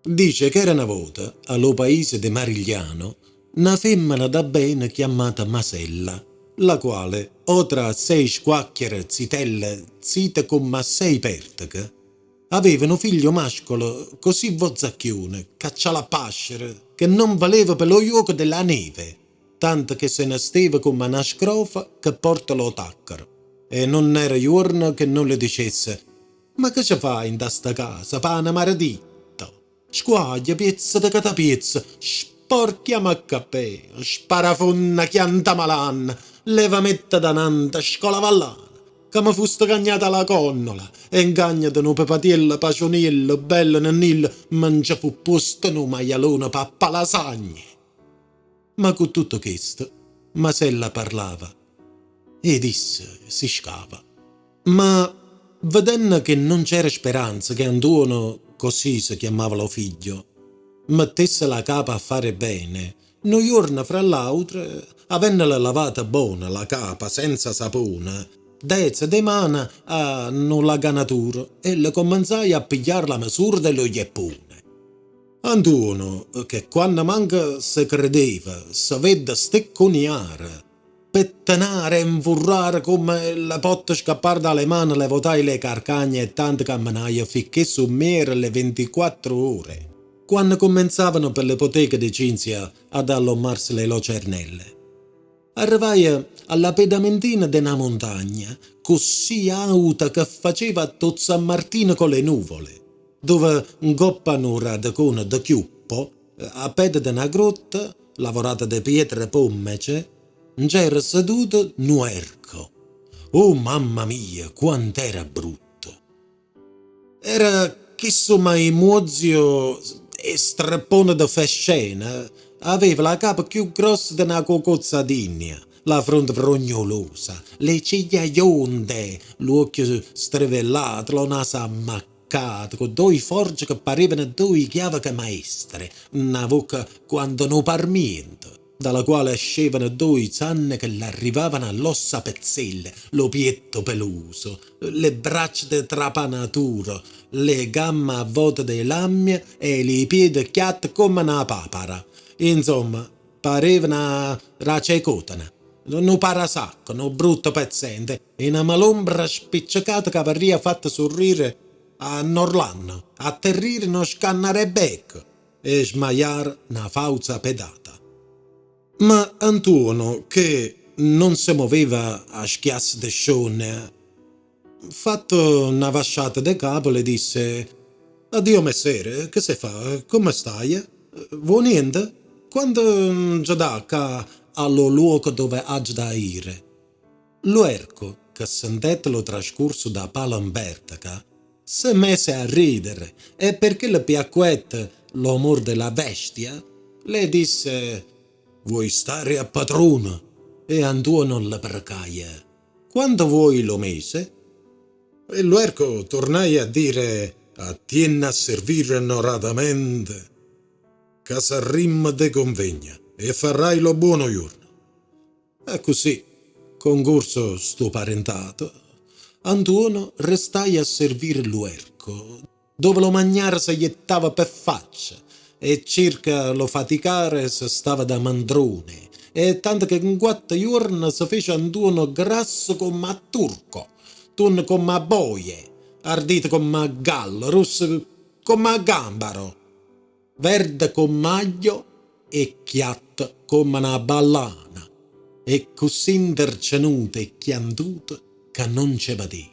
Dice ch'era na vota, a lo paese de Marigliano, na femmena da bene chiammata Masella, la quale, otra a sei squacchiere zitelle zite comm'a sei perteche, aveva no figlio mascolo così vozzacchione, caccialo a pascere, che non valeva pe lo juoco de la neve, tanto che se ne steva comm'a na scrofa che porta lo taccaro, e non era juorno che non le dicesse, Ma che ce fai 'int'a sta casa, pane mareditto? Squaglia, piezzo de catapiezzo, sporchia maccapeo, sparafonna, chianta malanne, levamette da nante, scola vallana, ca me fuste cagnata la connola, e 'ncagno de no pepatiello pacioniello bello nennillo me nce fu puosto no maialone pappalasagne. Ma cu tutto chesto, Masella parlava ed isso siscava. Ma vedenno che non c'era speranza che Antuono, cossì se chiammava lo figlio, mettesse la capa a fare bene, no juorno fra l'autre, avennole lavata bona la capa senza sapone, deze de mano a no laganaturo e le commenzaie a pigliare la mesura de lo jeppone. Antuono, che quanno manco se credeva, se vedde stecconiare, pettenare e nfurrare comme le potte scappare da le mano le votaje le carcagne e tanto cammenaje ficché sommiero le ventiquattro ore, quanno commenzavano pe le poteche de Cinzia ad allommarse le locernelle. Arrevaje a la pedamentina de na montagna, cossì auta che faceva a tozzammartino co le nuvole, dove 'ncoppa a no radecone de chiuppo, a pede de na grotta, lavorata de pietre pommece, nc'era seduto n'uerco. Oh mamma mia, quant'era brutto! Era chisso maimuozio e streppone de fescena, aveva la capa cchiù grossa de na cocozza d'Innia, la fronte vrognolosa, le ciglia jonte, l'uocchio strevellato, lo naso ammaccato, co doi forge che parevano doi chiaveche maestre, na vocca quanto no parmiento, da la quale ascevano doi zanne che l'arrivavano all'ossa pezzelle, lo pietto peluso, le braccia de trapanatura, le gamme a vota de lammia e li piede chiatte comme na papara. Insomma, pareva na racecotena, no parasacco, no brutto pezzente e na malombra spiccecata che avarria fatto sorrire a n'Orlanno, atterrire no scannarebecco e smaiare na fauza pedata. Ma Antuono, che non se moveva a schiasso de scionne, fatto na vasciata de capo, le disse, Addio messere, che se fa? Comme staje? Vuo' niente? Quanto nce da ccà a lo luoco dove aggio da ire? L'uerco, che sentette lo trascurso da palo 'n perteca, se mese a ridere e perché le piacquette l'omor de la vestia, le disse, Vuoi stare a patrono? E Antuono leprecaie, Quanto vuoi lo mese? E l'uerco tornaie a dire, Attienne a servire onoratamente, ca sarrimmo de convegna e farrai lo buono juorno. Accussì, concurso sto parentato, Antuono restaie a servire l'uerco, dove lo magnare se jettava pe faccia e circa lo faticare se stava da mandrone, e tanto che 'n quatto juorne se fece Antuono grasso comm'a turco, tunno comm'a boie, ardito comm'a gallo, russo comm'a gambaro, verde comm'aglio e chiatto comm'a na ballana, e cossì 'ntercenuto e chiantuto ca non ce vedeva.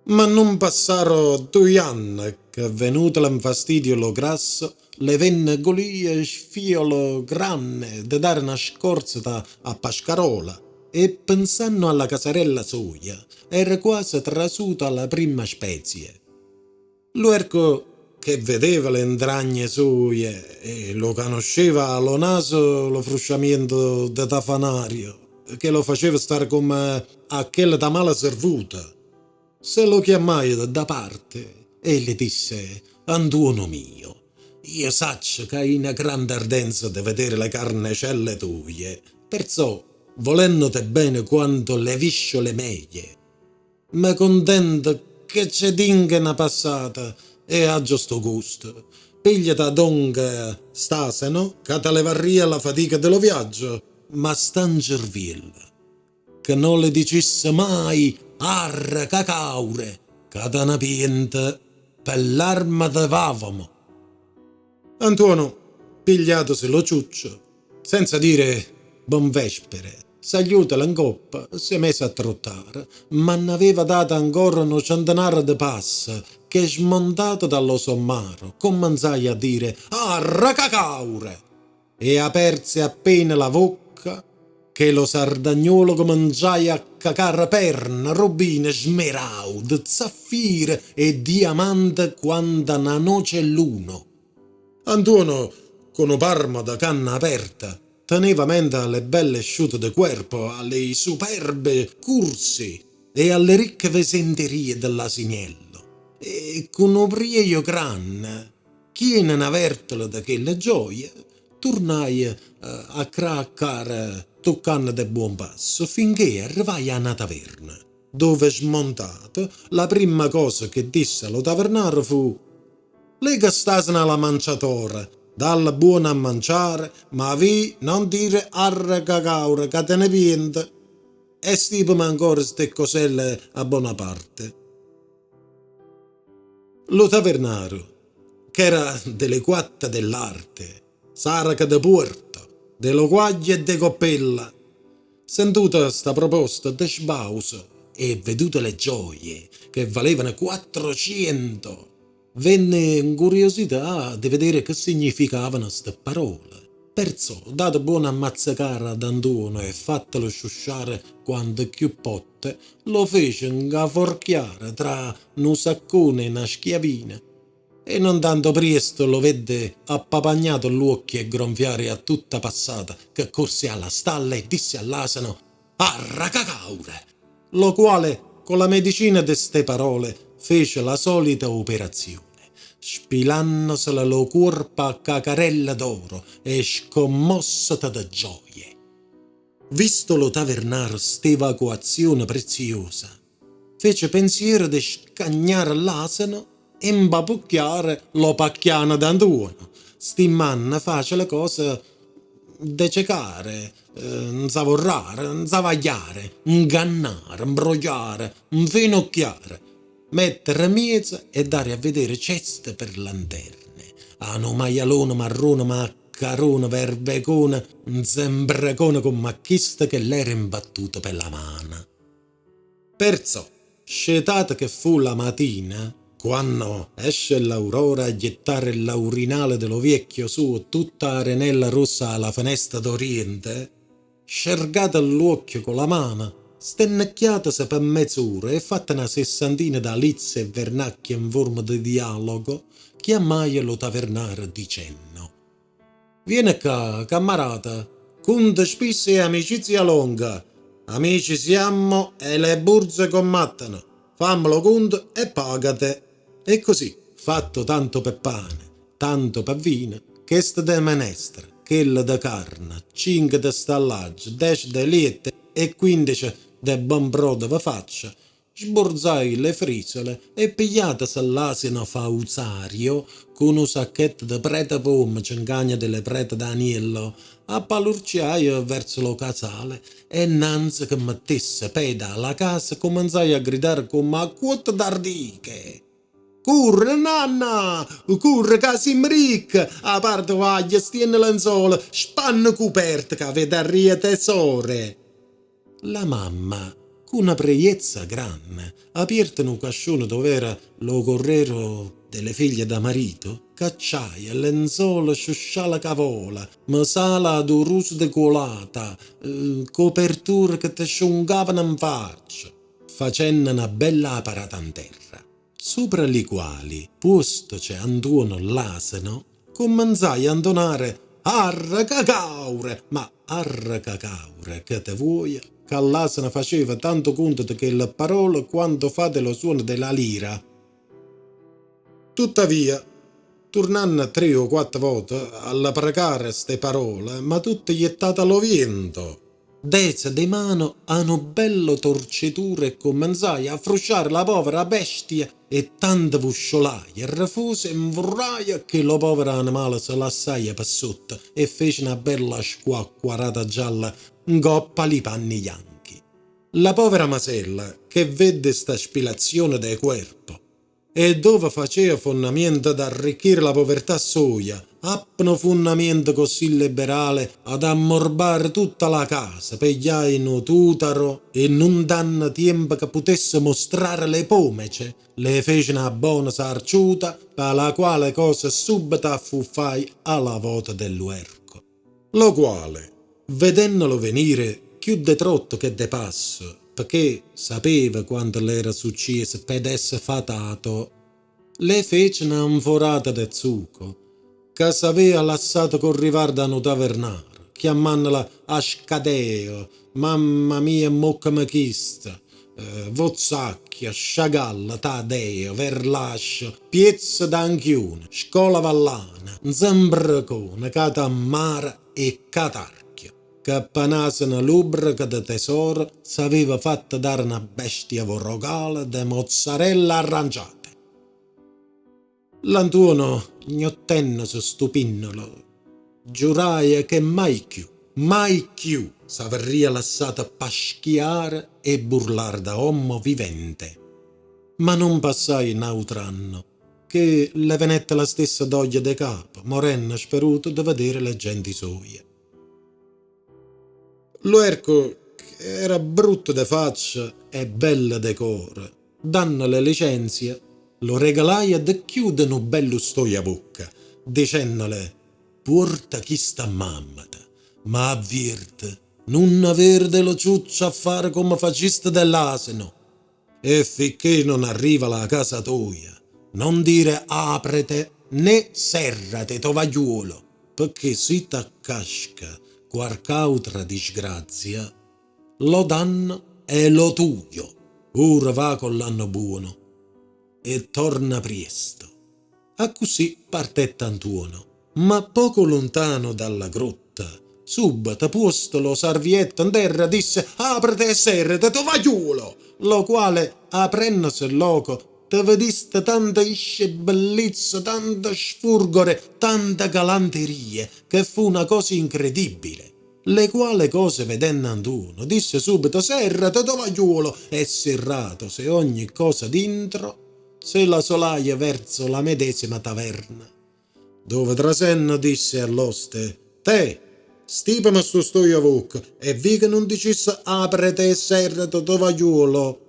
Ma non passaro dui anne che, venutole 'n fastidio lo grasso, le venne golio e sfiolo granne de dare na scorzata a Pascarola, e, pensanno a la casarella soia, era quase trasuto a la primma spezie. L'uerco, che vedeva le 'ntragne soie e lo canosceva a lo naso lo frusciamiento de tafanario, che lo faceva stare comme a chella da mala servuta, se lo chiammaie da parte e le disse, Antuono mio, io saccio c'hai na grande ardenza de vedere le carnecelle toie, perzò, volennote bene quanto le visciole meie, Me contento che ce dinghe na passata. E aggio sto gusto. Pigliate adonca st'aseno, ca te levarria la fatica de lo viaggio, ma sta 'ncerviello, che no le dicisse mai arre cacaure, ca te ne piente pe l'arma de vàvemo. Antuono, pigliatose lo ciuccio, senza dire bon vespere, sagliutole 'ncoppa, se mese a trottare, ma n'aveva dato ancora no centenaro de passe, che smontato da lo sommaro, commenzaie a dire arre cacaure! E aperze appena la vocca, che lo sardagnuolo commenzaie a cacare perne, robine, smeraude, zaffire e diamante quanta na noce l'uno. Antuono, co no parmo de canna aperta, teneva mente a le belle sciute de cuerpo, a le superbe curse e alle ricche vesenterie de l'aseniello, e co no prieio granne, chiena na vertola de chelle gioie, tornaie a craccare toccanno de buon passo, finché arrivaie a na taverna, dove smontato, la primma cosa che disse a lo tavernaro fu: Lega st'aseno a la manciatora, dalla buono a manciare, ma vi non dire arre cacaure, ca te ne piente, e stipame ancora ste coselle a bona parte. Lo tavernaro, ch'era de le quatte dell'arte, saraca de puorto, de lo quaglio e de coppella, sentuta sta proposta de sbauso e vedute le gioie, che valevano 400, venne 'n curiosità de vedere che significavano ste parole. Perzò, dato buono a mazzecare ad Antuono e fattolo sciusciare quanto chiù potte, lo fece 'ncaforchiare tra no saccone e na schiavina, e non tanto priesto lo vedde appapagnato l'uocchie e gronfiare a tutta passata, che corse a la stalla e disse all'aseno: Arra cacaure! Lo quale, co la medicina de ste parole, fece la solita operazione, spilannosele lo cuorpo a cacarelle d'oro e scommossete de gioie. Visto lo tavernaro st'evacuazione preziosa, fece pensiero de scagnare l'aseno e 'mpapucchiare lo pacchiano d'Antuono, stimmanno facele cosa de cecare, 'nsavorrare, 'nzavagliare, 'ngannare, 'mbrogliare, 'nfenocchiare, mettere 'miezo e dare a vedere ceste per lanterne, a no maialone marrone maccarone vervecone 'nzembrecone comm'a chisto che l'era 'mbattuto pe la mano. Perzò, scetata che fu la matina, quanno esce l'Aurora a jettare l'aurinale de lo viecchio suo tutta arenella rossa a la fenesta d'Oriente, scergata l'uocchio co la mano, stennecchiatose pe mez'ora e fatta na sessantina d'alizze e vernacchie 'n forma de dialogo, chiammaie lo tavernaro dicenno: Viene ccà, cammarata, cunto spisso e amicizia longa, amici siammo e le burze commattano, famme lo cunto e pagate. E così, fatto tanto pe pane, tanto pe vino, chesta de menestra, chella de carne, cinche de stallaggio, 10 de liette e 15 de bon brodo ve faccio, sborzai le frisole e pigliatose l'aseno fauzario cu no sacchetto de prete pommece 'ncagno de le prete d'aniello, appalorciaie verzo lo casale e 'nnanze che mettesse pede a la casa commenzaie a gridare comm'a cuotto d'ardiche: Curre, nanna! Curre ca simmo ricche! Apara tovaglie, stienne lenzola, spanne cuperte ca vedarria tesore! La mamma, cu na preiezza granne, apierto no cascione dov'era lo correro de le figlie da marito, cacciaie lenzola sciusciala cavola, mesala adorusa de colata, coperture che te sciuncavano 'nfaccia, facenno na bella aparata 'nterra, sopra li quali, puostoce Antuono l'aseno, commenzaie a 'ntonare Arre cacaure! Ma arre cacaure, che te vuoie, ca l'aseno faceva tanto cunto de chelle parole quanto fa de lo suono de la lira. Tuttavia, tornanno tre o quatto vote a leprecare ste parole, ma tutte iettate a lo viento, deze de mano a no bello torceturo e commenzaie a frusciare la povera bestia. E tanto vusciolaje e refuse e 'nfurraje che lo povero animale se lassaje pe sotto e fece na bella squacquarata gialla 'ncoppa a li panni janchi. La povera Masella, che vedde sta spilazione de cuerpo, e dove facea fonnamiento d'arricchire la povertà soja, appe no fonnamiento cossì leberale ad ammorbare tutta la casa, pegliaje no tutaro e non danno tiempo che potesse mostrare le pomece, le fece na bona sarciuta, pe la quale cosa subbeto affuffaje a la vota dell'uerco. Lo quale, vedennolo venire cchiù de trotto che de passo, pecché sapeva quanto l'era succieso ped esse fatato, le fece na 'nforata de zuco, ca s'avea lassato corrivare da no tavernaro, chiammannola Ascadeo, mamma mia mmoccame chista, vozzacchio, sciagallo, Tadeo, verlascio, piezzo d'anchione, scola vallana, 'nzembrecone, catammara e catarchio, che pe n'aseno lubrico de tesoro s'aveva fatto dare na bestia vorogale de mozzarelle arrangiate. L'Antuono, gnottennose sto pinnolo, giuraje che mai cchiù, mai cchiù s'averria lassato paschiare e burlare da ommo vivente. Ma non passaje n'autr'anno, che le venette la stessa doglia de capo, morenno speruto de vedere le genti soje. L'uerco, ch'era brutto de faccia e bello de core, dannole licenzia, lo regalaje de cchiù de no bello stoiavocca, dicennole, Puorta chista a mammeta, ma avvierte, nun avere de lo ciuccio a fare comme faciste dell'aseno, e ficché non arriva a la casa toia, non dire aprete né serrate, tovagliuolo, pecché si t'accasca quarch'autra disgrazia, lo danno è lo tujo. Ora va co l'anno buono e torna priesto. Accussì partette Antuono, ma poco lontano dalla grotta, subbeto puosto lo sarvietto 'nterra disse, Aprete e serrete, tovagliuolo! Lo quale, aprennose lloco, te vediste tanta isce bellizze, tanta sfurgore, tanta galanterie, che fu na cosa incredibile. Le quale cose vedenno Antuono, disse subito, Serrate, tovagliuolo! E serratose ogne cosa dintro, se la solaje verzo la medesema taverna, dove trasenno disse all'oste, Te, stipame sto stoiavocca, e vi che non dicisse aprete e serrate, tovagliuolo.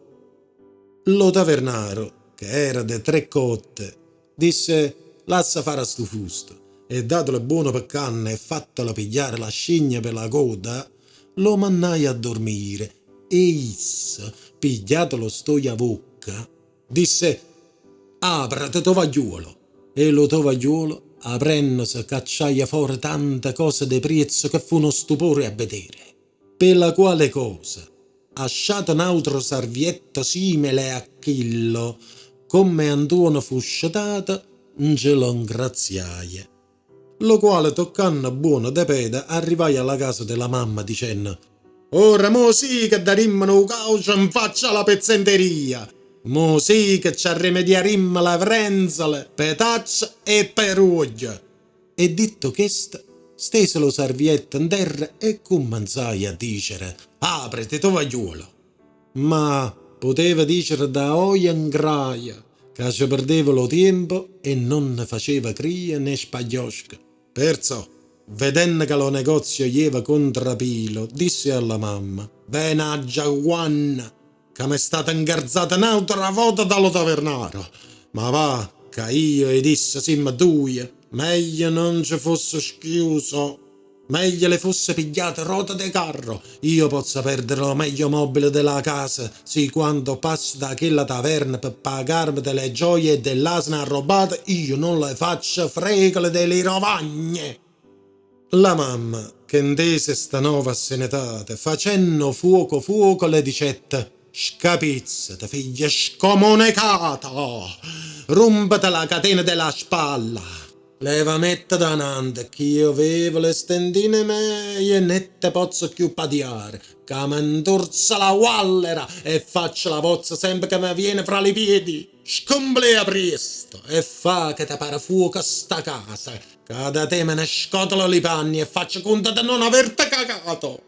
Lo tavernaro, che era de tre cotte, disse, Lassa fare a sto fusto, e datole buono pe canna e fattolo pigliare la scigna pe la coda, lo mannaje a dormire, e isso, pigliato lo stoiavocca, disse, Aprete, tovagliuolo! E lo tovagliuolo, aprennose, cacciaje fore tanta cose de priezzo che fu no stupore a bedere. Pe la quale cosa, asciato n'autro sarvietto simele a chillo, comme Antuono fu scetato, nce lo 'ngraziaje. Lo quale toccanno buono de pede arrivaje a la casa de la mamma dicenno, Ora mo sì che darimmo no caucio 'nfaccia a la pezzenteria! Mo sì che ci arremediarimmo le vrenzole, petaccia e peruoglio! E ditto chesto, stese lo sarvietto 'nterra e commenzaje a dicere, Aprete, tovagliuolo! Ma poteva dicere da oje 'ncraje, ca ce perdeva lo tiempo e non ne faceva cria né spagliosca. Perzò, vedenno ca lo negozio jeva contra pilo, disse alla mamma, Benaggia Juanna, ca m'è stata 'ngarzata n'autra vota da lo tavernaro, ma va, ca io ed isso simmo duje, meglio non ce fosse schiuso, meglio le fosse pigliato rota de carro, io pozza perdere lo meglio mobile de la casa, si quando passo da chella taverna pe pagarme de le gioie e dell'asene arrobbate, io non le faccio fregole de li rovagne. La mamma, che 'ntese sta nova assenetate, facenno fuoco fuoco, le dicette, Scapizzate, figlia scomonecata! Rumpete la catena de la spalla! Levamette da nante, ch'io vevo le stentine meie e né te pozzo cchiù padiare, ca me 'ntorza la guallera e faccio la vozza sempre che me viene fra li piedi. Scomplea priesto e fa che te pare fuoco sta casa, ca da te me ne scotolo li panni e faccio conto de non averte cacato.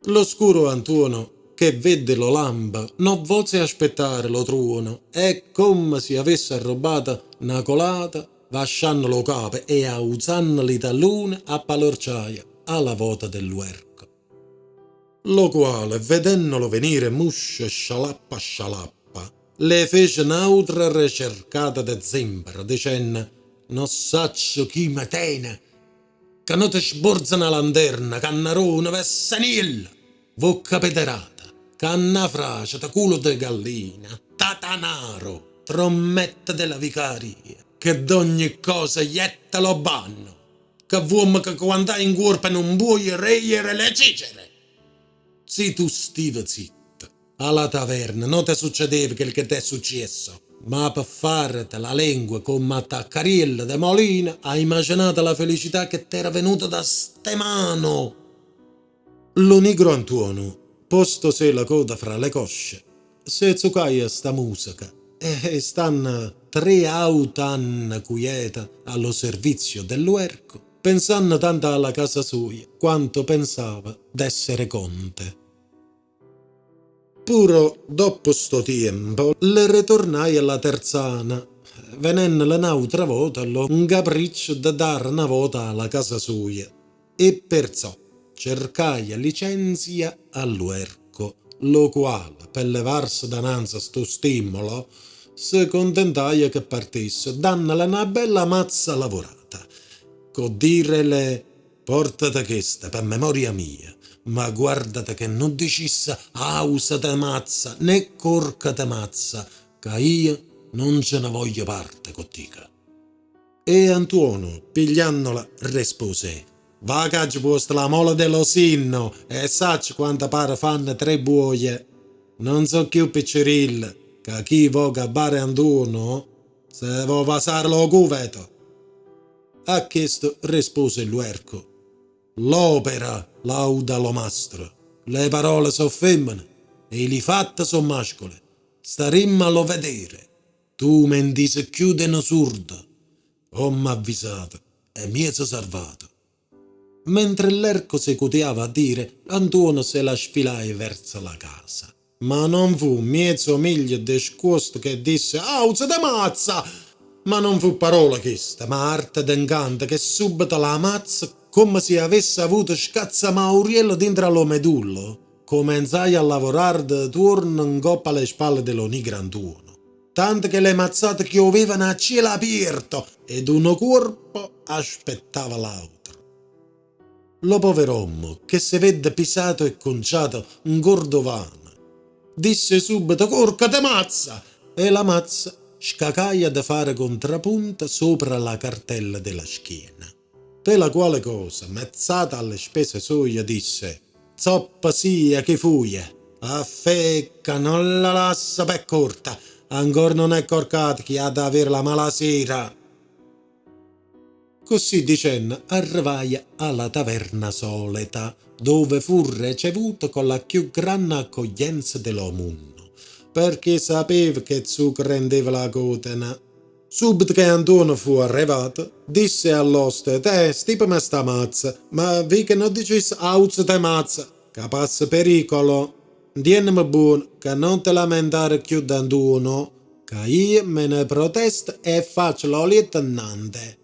Lo scuro Antuono, che vedde lo lampo, no voze aspettare lo truono e, comme si avesse arrobbato na colata, vascianno lo capo e auzanno li tallune, appalorciaie a la vota dell'uerco. Lo quale, vedennolo venire muscio scialappa scialappa, le fece n'autra recercata de zempara, decenno, No saccio chi me tene, ca no te sborza na lanterna, cannarone, vesseniello, vocca pederata, canna fraceta, culo de gallina, tatanaro, trommetta de la Vicaria, che d'ogne cosa iette lo banno, che vuommeca quant'hai 'n cuorpo e non puoie reiere le cicere! Si tu stive zitto a la taverna no te succedeva chello che t'è succiesso, ma pe farete la lengua comm'a taccariello de molino hai macenato la felicità che t'era venuta da ste mano. Lo nigro Antuono, puostose la coda fra le cosce, se zucaie sta museca e, stanno tre aut'anne cuieto a lo servizio dell'uerco, pensanno tanto a la casa soia quanto pensava d'essere conte. Puro doppo sto tiempo le retornaie la terzana, venennole n'autra vota lo 'ncapriccio de dare na vota a la casa soia, e perzò cercaie licenzia all'uerco, lo quale, pe levarse da 'nanze sto stimmolo, se contentaie che partesse, dannole na bella mazza lavorata, co direle Portate chesta pe memoria mia, ma guardate che non dicisse ausate mazza, né corcate mazza, ca io non ce ne voglio parte co tico. E Antuono, pigliannola, respose, Va c'aggio puosto la mola de lo sinno e saccio quanta pare fanno tre buoje. Non so' chiù piccerille, ca chi vo' gabbare Antuono se vo' vasare lo cuveto. A chesto respose l'uerco, L'opera lauda lo mastro, le parole so' femmene e li fatte so' mascole, starimmo a lo vedere, tu m'hê 'ntiso cchiù de no surdo, ommo avvisato è miezo sarvato. Mentre l'erco secutiava a dire, Antuono se la sfilaie verzo la casa. Ma non fu miezo miglio descuosto che disse, Auzate mazza! Ma non fu parola chesta, ma arte de 'ncanto, che subeto la mazza, comme si avesse avuto scazzamauriello dintro a lo medullo, commenzaie a lavorare de tuorno 'ncoppa le spalle de lo nigro Antuono, tanto che le mazzate chiovevano a cielo apierto ed uno cuorpo aspettava l'autro. Lo poverommo, che se vedde pisato e conciato 'n cordovano, disse subeto, Corcate mazza! E la mazza scacaie de fare contrapunta sopra la cartella de la schiena. Pe la quale cosa, 'mezzata a le spese soie, disse, Zoppa sia chi fuie, affé ca non la lassa pe corta, ancora non è corcato chi ha da avere la mala sera. Cossì dicenno arrevaie a la taverna soleta, dove fu recevuto co la chiù granne accoglienza de lo munno, perché sapeva che zuco rendeva la cotena. Subeto che Antuono fu arrevato, disse all'oste, Te, stipame sta mazza, ma vi' che no dicisse auzate mazza, ca passe pericolo. Ntienneme buono, ca non te lamentare chiù d'Antuono, ca io me ne protesto e faccio lo lietto 'nnante.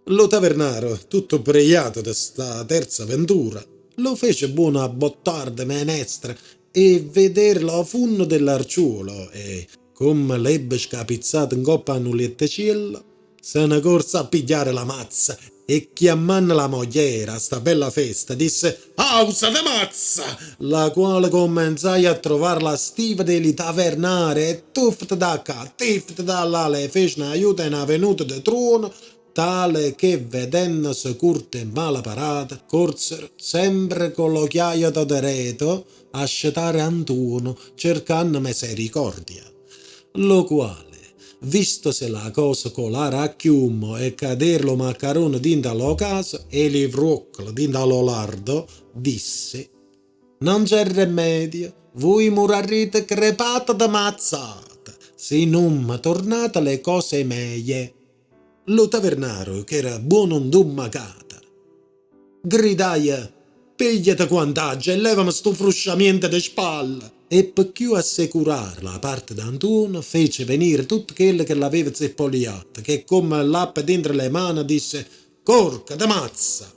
Lo tavernaro, tutto prejato de sta terza ventura, lo fece buono abbottare de menestra e vedere lo funno de l'arciuolo e, comme l'ebbe scapizzato 'ncoppa a no lietteciello, se ne corze a pigliare la mazza e chiammanno la mogliere a sta bella festa, disse, Ausate mazza! La quale commenzaie a trovare la stiva de li tavernare e tuffete da ccà, tiffete da llà le fece na iuta e na venuta de truono, tale che vedennose curta e mala parata, corzero, sempre co lo chiaieto dereto, a scetare Antuono, cercanno mesericordia. Lo quale. Vistose la cosa colare a chiummo e cadere lo maccarone dinto a lo caso e li vruoccole dinto a lo lardo, disse, Non c'è remmedio, vui morarrite crepata de mazzate, si nun me tornate le cose meie. Lo tavernaro, ch'era buono 'ntommacato, gridaie, Pigliate quant'aggio e levame sto frusciamiento de spalle! E pe chiù assecurare la parte d'Antuono, fece venire tutto chello che l'aveva zeppoliato, che comme l'appe dentro le mano disse, Corca de mazza!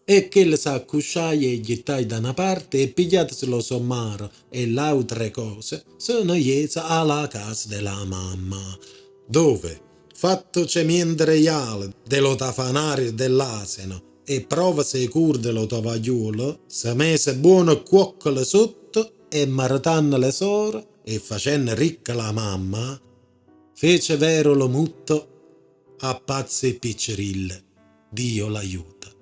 E chella s'accusciaie e ghittaie da na parte e pigliatose lo sommaro e l'autre cose, se ne ieze a la casa de la mamma, dove, fatto cemiento reiale de lo tafanario dell'aseno e prova secura de lo tovagliuolo, se mese buono cuoccole sotto e maretanno le sore e facenno ricca la mamma, fece vero lo mutto a pazze e piccerille, Dio l'aiuta.